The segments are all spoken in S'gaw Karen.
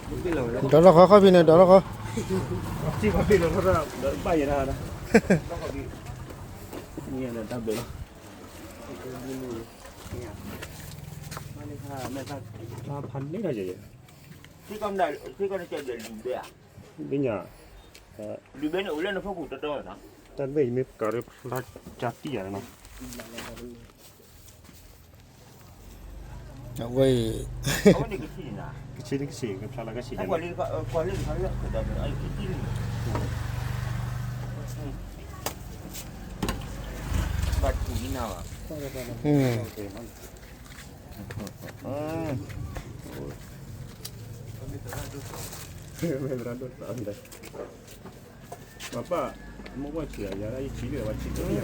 ဒီးလီၢ်ဃီခီဖံန့ၣ် ဒီးလီၢ်ဃီ ဘၣ်ယဲဒၣ် တၢ်ဘဲလီၤ ဖးန့ၢ်တၢ်ယဲ သ့ၣ်ကီၢ်န့ၣ်ကဲဒဲးလူၤဘဲဧါ ဒ်ညါ လူၤဘဲန့ၣ်အိၣ်လၢနဖီခိၣ်တီတီနီၤ တၢ်ဘ့ၣ်ယမ့ၢ်ကၤရ့ဖျါကၢတံၢ်ယၤနီၤ အဝဲအံၤ အဝဲန့ၣ်ကဆံးနၤ ကဆံးတကဆံး ကဖျါလီၤကဆံးယၤ ကွၢ်လၢတခါလၢခဒၣ်မ့ၢ်အကဆံး ဘၣ်ထူၣ်နၤဘၣ် မ့ၢ်သရၣ်ဒိၣ်သးဒီး ပၢ်ပၢ် မ့ၢ်ကွၢ်ဆံးယၤ ယၤဒၣ်ယဆံးလံ ဝဲဆံးတဘ့ၣ်ယၤ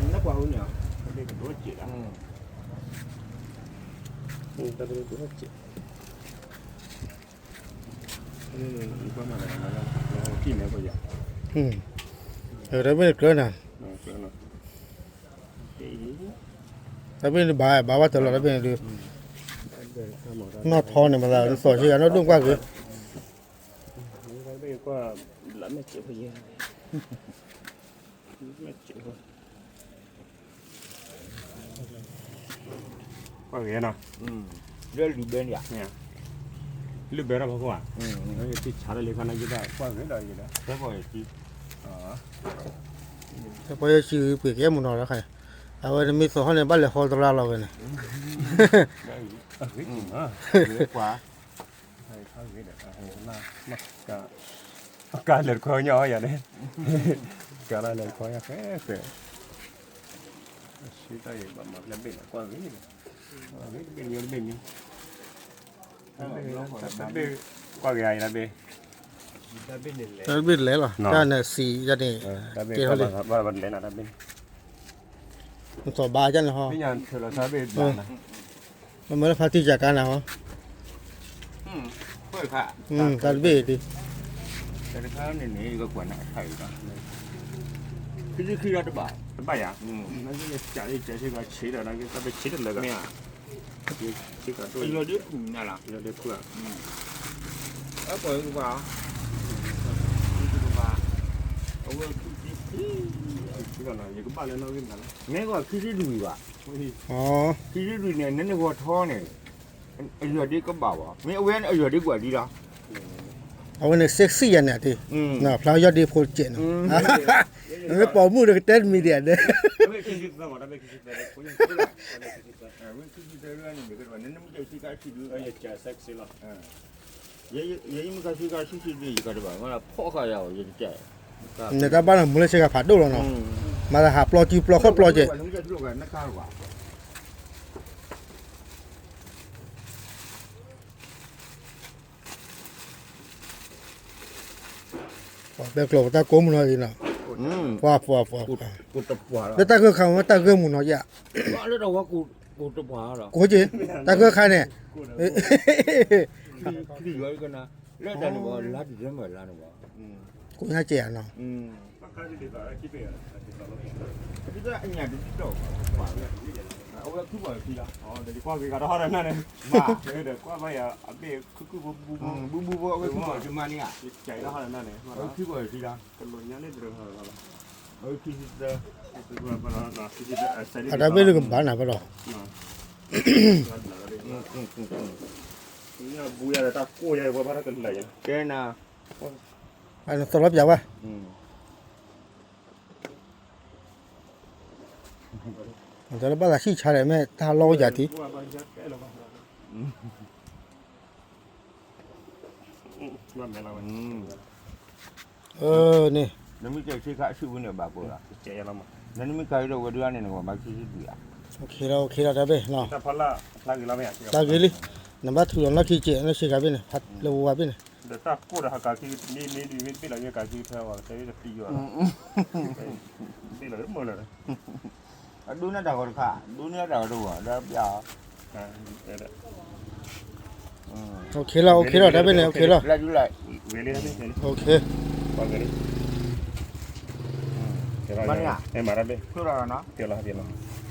နကွၢ်အိၣ်န့ၣ် တဘ့ၣ်ကဒိၣ်စဲးဒၣ် တဘ့ၣ်ကဒိၣ်စဲး တဘ့ၣ်န့ၣ်ကြၢးနၤ တဘ့ၣ်န့ၣ်ဘၣ် ဘၣ်ဝဲတၢ်လီၢ်တဘ့ၣ်န့ၣ်ဒုး နီၢ်ထီန့ၣ်မးသး နသီၣ်ဆံးဂၤနီၢ်ဒိၣ်ကွၢ်က့ၤ ကွၢ်ဂ့ၤနီၤ လၢလုၢ်ဘဲန့ၣ် လုၢ်ဘဲထီၣ်ဖီခိၣ်ဧါ ဆါလၢလံခါန့ၣ် ယဘၣ်ကွၢ်ဂ့ၤဒီးယဒီး ဖဲပှၤယဲၢ်ဆံပှ့ၤကဲမုၢ်နီၤလၢခါ အဝဲတမ့ၢ်သီၣ်ဟီၣ်န့ၣ် ဘၣ်လဲၤဟီသရၣ်လီၤဝဲန့ၣ် ကွၢ် ကလဲၤတခွဲညါအီၤယၤန့ၣ် ကလဲၤတခွဲညါဃဲဃဲ ဆံတၢ်ယဘၣ်မၤဖျဲးဘ့ၣ်လီၤ ကွၢ်ဂ့ၤ ကွၢ်ဂ့ၤတဘ့ၣ်မံၤတဘ့ၣ်မံၤ တဘ့ၣ် ကွၢ်ဂ့ၤအံၤတဘ့ၣ် တဘ့ၣ်လဲၤလီၤ တၢ်န့ၣ်စံးယၤန့ၣ် ကဲထီၣ်လံ ဘၣ်လဲၤနၤတဘ့ၣ် နသီၣ်ဘါယၤန့ၣ်ဟီ မ့ၢ်လၢဖါတံၢ်ကကါနၤဟီ တၢ်တဘ့ၣ်ဒ် တခါန့ၣ်န့ၣ် ယကကွၢ်နၤအခါအံၤဒီး ခံဆံခံဒီးတဘၣ် တဘၣ်ယၤ ဆံးဒီးဆံးဒီး တဘ့ၣ်ဆံးတလၢာ် ယီၤဒ့ဖုၣ်နၤလီၤ ယီၤဒ့ဖုၣ် အကွၢ်ကပၤ အဝဲခံဆံခံ ယကဘၣ်လၢနီၣ်ဂံၢ်နၤလီၤ မ့ၢ်ကွၢ်ခံဆံလွံၢ်ဘၣ် ခံဆံလွံၢ်န့ၣ် နန့ၢ်ဂီၤထီန့ၣ် အယီၤဒ့ကဘၣ်ဘၣ် မ့ၢ်အဝဲန့ၣ်အယီၤဒ့ကွၢ်ဒံလီၤ အဝဲန့ၣ် sexy ယၤန့ၣ်တ့ၢ် ဖျါယီၤဒ့ဖိတကဲးနီၤ မ့ၢ်ပိာ်မုၣ်ဒီးကတဲတမံၤဒံးဒဲး နတၢ်ဘၣ်နမူလၢဆ့ကၤဖးဒိၣ်လီၤနီၤ မၤသးဟးပျီစုပျီခီၣ်ပျီကဲး ပှၤပဲကျိၤပတၢ်ကိးမုၢ်နီၤအံၤနီၤ ပှၤပှၤပှၤပှၤ လၢတၢ်ဂၢၢ်ခါမ့ၢ်တၢ်ဂၢၢ်မုၢ်နီၤယါ ကိးက့ၤ တၢ်ဂၢၢ်ခါန့ၣ် လၢတၢ်န့ၣ်ဘၣ် လါဒံၣ်စ့ဘၢၣ်လါန့ၣ်ဘၣ် ကိးညါကဲးနီၤ အဝဲခုပှၤခံလီၤ ဒီးကွၢ်က့ၤကဒီးဟီဒီးနၤန့ၣ် ဒီးကွၢ်က့ၤကဒီးဟီဒီးနၤန့ၣ် မ့ၢ်ဒီးကွၢ်ဘၣ်ယၤအဘ့ၣ်ခုၣ်ခုၣ်ဘိဘိဘိ ကဲးဒီးဟီဒီးနၤန့ၣ် အဝဲခုပှၤခံလီၤ ကလိာ်ညါန့ၣ်တရၢဟီဒီး အတၢ်ဘ့ၣ်လၢကဘၣ်နၤဖဲလီၤ ဘူးယၤဒီးတၢ်ကိၢ်ယၤ ပှၤဘၣ်တၢ်ကလဲၤယၤ ကဲနၤ သီလီၤပျးဝဲ တၢ်လၢဘၣ်သးဟံၣ်ဆါဒီး မ့ၢ်တၢ်လီၢ်အိၣ်ယၤတံၢ် န့ၣ် နမ့ၢ်ကဲဆ့ခါအဆူၣ်ဝံၤန့ၣ်ဘၣ်ကိးလီၤ နမ့ၢ်ကဲဒီးဝဲဒုးအါန့ၣ်နကဘၣ်ဆ့ဆ့ဒုးယၤ အိၣ်ခ့လီၤ အိၣ်ခ့လီၤတၢ်ဘ့ၣ် ဖျါဂ့ၤလံ နဘၣ်ထူးလီၤနီၢ်ခံကဲး နီၢ်ဆ့ခါဘ့ၣ်န့ၣ် လၢဝဲဝါဘ့ၣ်န့ၣ် ဒီးတၢ်ကိၢ်ဒီးဟးကးခံ မ့ၢ်မ့ၢ်ဒုးမ့ၢ်တဘ့ၣ်လီၤ ယကးခံဖဲဝဲ တဲတပံယီၤလီၤ ဘ့ၣ်လီၤမုၢ်လီၤ အဒိနတၢ်ဂီၤတခါ ဒိနတၢ်ဂီၤတဝီၤ ဒီးပျၢ်အီၤ အိၣ်ခ့လီၤ အိၣ်ခ့လီၤ တၢ်ဘ့ၣ်န့ၣ် အိၣ်ခ့လီၤ အိၣ်ခ့ မၤတၢ်ဘ့ၣ် ကဲလီၤ ကဲလီၤ ကဲလီၤ